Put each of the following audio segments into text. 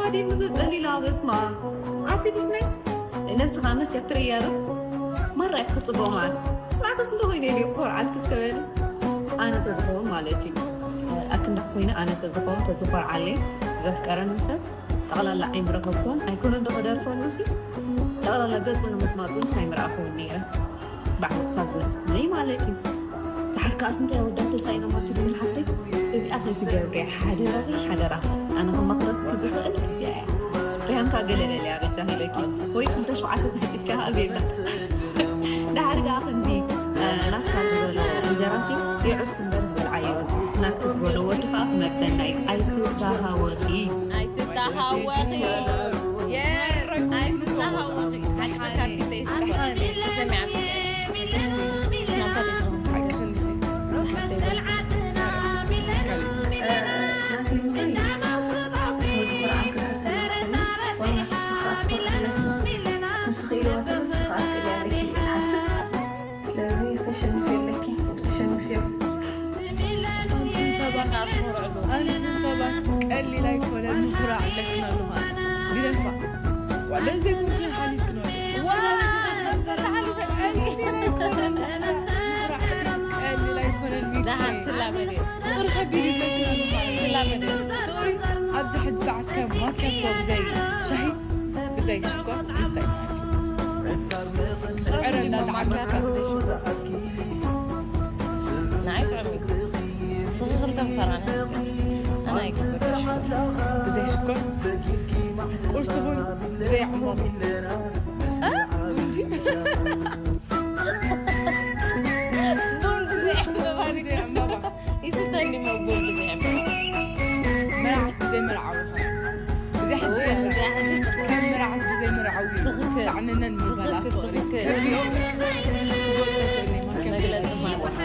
ኣዴ ንዘጸሊላ በስማ ኣቲ ድነ ነብስኻ መስ ትርእያ ዶ? ማራ ክጽቦ ማለት ናተስ እንደ ኮይነ ኢሉ ይኮርዓልክ እስከበል ኣነ ተዝኸውን ማለት እዩ። ኣክንዳ ኮይነ ኣነ ተዝኸውን ተዝኮርዓለይ ዘፍቀረኒ ሰብ ጠቕላላ ኣይምረኸብኩን ኣይኮነ እንዶ ከደርፈሉ ሲ ጠቕላላ ገጹ ንምጽማጹን ሳይምረኣኹን ነይረ። ባዕሉ ክሳብ ዝመጽእ ማለት እዩ። ድሓር ከኣስ እንታይ ወዳት ተሳኢኖማ ትድኒ ሓፍተይ? እዚኣ ከይትገብርያ ሓደራኺ ሓደራኺ። ኣነ ክመኽረኪ ዝኽእል እዚኣ እያ። ሪሃም ከኣ ገለ ለለያ በጃ ሂበኪ ወይ ክልተ ሸውዓተ ተሕጺብካ ከኣ ቤላ። ድሓር ከኣ ከምዚ ናትካ ዝበሎ እንጀራሲ ይዕሱ እምበር ዝበልዓዮ ናትኪ ዝበሎ ወዲ ከኣ ክመጸና እዩ። ኣይትተሃወኺ። ኣይትተሃወኺ። የስ ኣይትተሃወኺ። ሓቂ ካብቲ ተይስኮ ሰሚዓ ንሱ ክኢልዋ ትብል ንስኻ ትክእሊ ኣለኪ ኢለ ትሓስብ። ስለዚ ተሸንፊ ኣለኪ። ተሸንፊዮ። ኣንትን ሰባት ኣንትን ሰባት ቀሊል ኣይኮነን። ምኩራዕ ኣለክን ኣለኻ ግደፋ። ዋላ ዘይኮንኪ ሓሊፍክን ፍቕሪ ከቢድ ይብለኪ። ፍቕሪ ኣብዚ ሕጂ ሰዓት ከም ማኪያቶ ብዘይ ሻሂ ብዘይ ሽኮር ምስታይ ማለት እዩ። ጥዕረና ማኪያቶ ብዘይ ሽኮር ንዓይ ጥዕም እዩ። ስኺ ክልተ ምፈራነ ኣና ይግብር ሽኮር ብዘይ ሽኮር ቁርሲ ቡን ብዘይ ዕምባባ እ? እንጂ ቡን ብዘይ ዕምባባ ብዘይ ዕምባባ ይስተኒ ሞ ቡን ብዘይ ዕምባባ መርዓት ብዘይ መርዓዊ እዚ ሕጂ ከም መርዓት ብዘይ መርዓዊ ትኽክል። ታዕንነን ምበላ ትኽክል፣ ፍቕሪ ትኽክል። ከቢድ። መግለጺ ማለት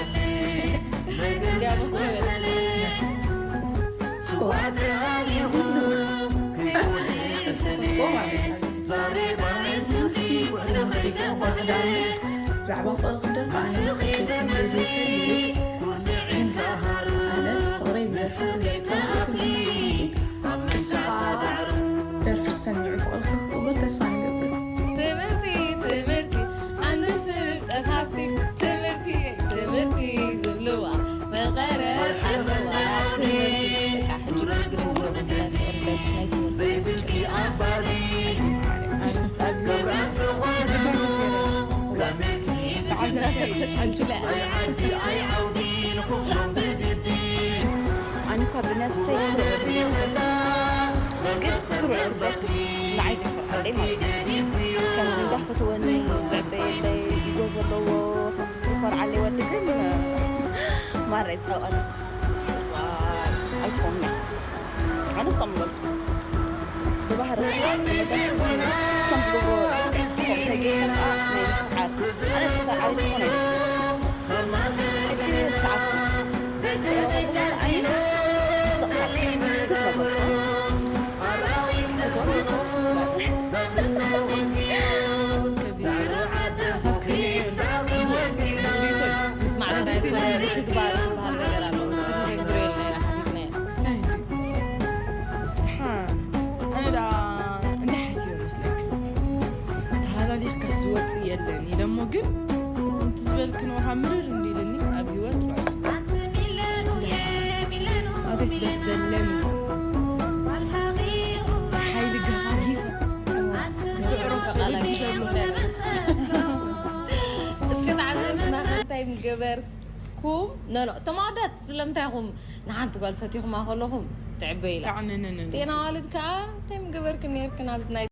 እንዲያውም እስከ በል። ብዛዕባ ፍቕሪ ክደርፍ ኣነ መጸይተይ ከም ዘይፈልጥ ግን ኣነስ ፍቕረይ ብደርፊ ክገልጸ ኣይክእልን። ንስኻ ደርፊ ክሰምዑ ፍቕርኺ ክቕበል ተስፋ ንገብር። ትምህርቲ ትምህርቲ ዓንዲ ፍልጠት ሃብቲ ትምህርቲ ትምህርቲ ዝብልዋ መቐረት ኣለዋ ትምህርቲ በቃ ሕጂ ግንዛብ ስለ ፍቕሪ ናይ ትምህርቲ ኣነስ ኣብ ህይወት ተዓዘብተይ ኣንቱለ ኣነ እኳ ብነፍሰይ ክርዑ ግን ዝፈቱ ግን ክርዑ እርበክስ ንዓይ ክፈርዓለይ ማለት እዩ። ከምዚ እንዳፈተወኒ ዘዕበየለይ ኢጎ ዘለዎ ከምዚ ዝፈርዓለይ ወዲ ግን ማራ እዩ ዝሕልቐኒ። ኣይትኾኑን እያ። ኣነ እሶም ዝበልኩ ብባህሪ ክሳም ዝገብሮ ተጌርካ ናይ ምስዓር ኣነ ክሳብ ዓብይቲ ክኾነ ሕጂ ሰዓት ክስዕሮ ከለኹ ከኣ ይስቕካ። እቲ ትነግሮ እስከ ቪድዮ ሓሳብ ክሰምዕ እየ። ሪቶይ ምስ ማዕረ ናይ ኮነ ምትግባር ዝበሃል ነገር ኣሎ። ሪቶይ ምድሪ ኢልና ኢና ሓቲትናዮ። ስታይ እንዲ። ደሓን። ኣነ ደኣ እንታይ ሓሲበ መስለክ? ተሃላሊኽካስ ዝወጽእ የለን ኢለ እሞ ግን ከምቲ ዝበልክንዎ ካብ ምርር እንዲልኒ ኣብ ህይወት ማለት እዩ። ኣንተ ሚለን ኣተስ በት ዘለኒ ሓይሊ ገፋጊፈ ክስዕሮ ዝተበድሰሉ እስኪ ንዓና እንታይ ምገበርኩም? ኖ፣ ኖ፣ እቶም ኣወዳት ስለምንታይ ኢኹም ንሓንቲ ጓል ፈቲኹማ ከለኹም ትዕበ ኢላ? ጣዕ፣ ነ፣ ነ፣ ነ፣ ነ። ቴና ዋልድ ከኣ እንታይ ምገበርክን ነርክን ኣብዚ ናይ